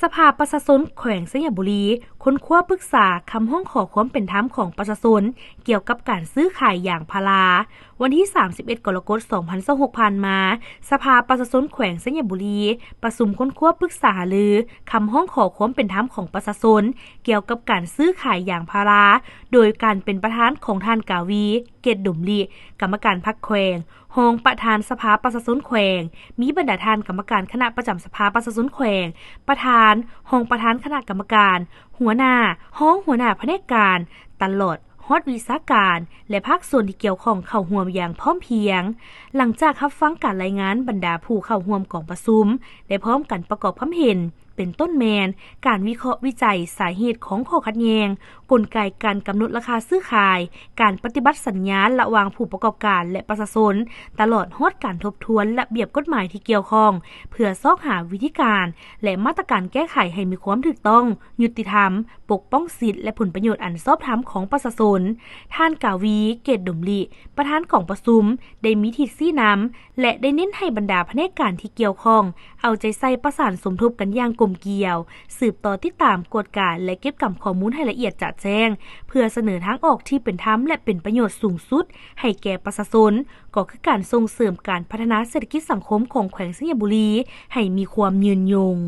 ສະພາປະຊາຊົນແຂວງໄຊຍະບູລີ ຄົ້ນຄວ້າປຶກສາຄຳຮ້ອງຂໍຄວາມເປັນທຳຂອງປະຊາຊົນ ກ່ຽວກັບການຊື້ຂາຍຢາງພາລາ. ວັນທີສາມສິບເອັດ ກໍລະກົດ ສອງພັນຊາວຫົກ ຜ່ານມາ, ສະພາປະຊາຊົນແຂວງໄຊຍະບູລີ ປະຊຸມຄົ້ນຄວ້າປຶກສາຫາລືຄຳຮ້ອງຂໍຄວາມເປັນທຳຂອງປະຊາຊົນ ກ່ຽວກັບການຊື້ຂາຍຢາງພາລາ ໂດຍການເປັນປະທານຂອງທ່ານ ກາວີ ເກດດົມລິ ກຳມະການພັກແຂວງ, ຮອງປະທານສະພາປະຊາຊົນແຂວງ, ມີບັນດາທ່ານກຳມະການຄະນະປະຈຳສະພາປະຊາຊົນແຂວງ, ປະທານ, ຮອງປະທານຄະນະກຳມະການ, ຫົວໜ້າ, ຮອງຫົວໜ້າພະແນກການ, ຕະຫຼອດຮອດວິຊາການ ແລະ ພາກສ່ວນທີ່ກ່ຽວຂ້ອງເຂົ້າຮ່ວມຢ່າງພ້ອມພຽງ. ຫຼັງຈາກຮັບຟັງການລາຍງານບັນດາຜູ້ເຂົ້າຮ່ວມກອງປະຊຸມ ໄດ້ພ້ອມກັນປະກອບຄຳເຫັນ ເປັນຕົ້ນແມ່ນ ການວິເຄາະວິໄຈສາເຫດຂອງຂໍ້ຂັດແຍ່ງ, ກົນໄກການກຳນົດລາຄາຊື້ຂາຍ, ການປະຕິບັດສັນຍາລະຫວ່າງຜູ້ປະກອບການ ແລະ ປະຊາຊົນ, ຕະຫຼອດຮອດການທົບທວນລະບຽບກົດໝາຍທີ່ກ່ຽວຂ້ອງ ເພື່ອຊອກຫາວິທີການ ແລະ ມາດຕະການແກ້ໄຂໃຫ້ມີຄວາມຖືກຕ້ອງ, ຍຸຕິທຳ, ປົກປ້ອງສິດ ແລະ ຜົນປະໂຫຍດອັນຊອບທຳຂອງປະຊາຊົນ. ທ່ານ ກາວີ ເກດດົມລິ ປະທານກອງປະຊຸມ ໄດ້ມີທິດຊີ້ນຳ ແລະ ໄດ້ເນັ້ນໃຫ້ບັນດາພະແນກການທີ່ກ່ຽວຂ້ອງ ເອົາໃຈໃສ່ປະສານສົມທົບກັນຢ່າງກົມກຽວ, ສືບຕໍ່ຕິດຕາມ, ກວດກາ ແລະ ເກັບກຳຂໍ້ມູນໃຫ້ລະອຽດຈະແຈ້ງ ເພື່ອສະເໜີທາງອອກທີ່ເປັນທຳ ແລະ ເປັນປະໂຫຍດສູງສຸດໃຫ້ແກ່ປະຊາຊົນ, ກໍຄືການສົ່ງເສີມການພັດທະນາເສດຖະກິດສັງຄົມຂອງແຂວງໄຊຍະບູລີໃຫ້ມີຄວາມຍືນຍົງ.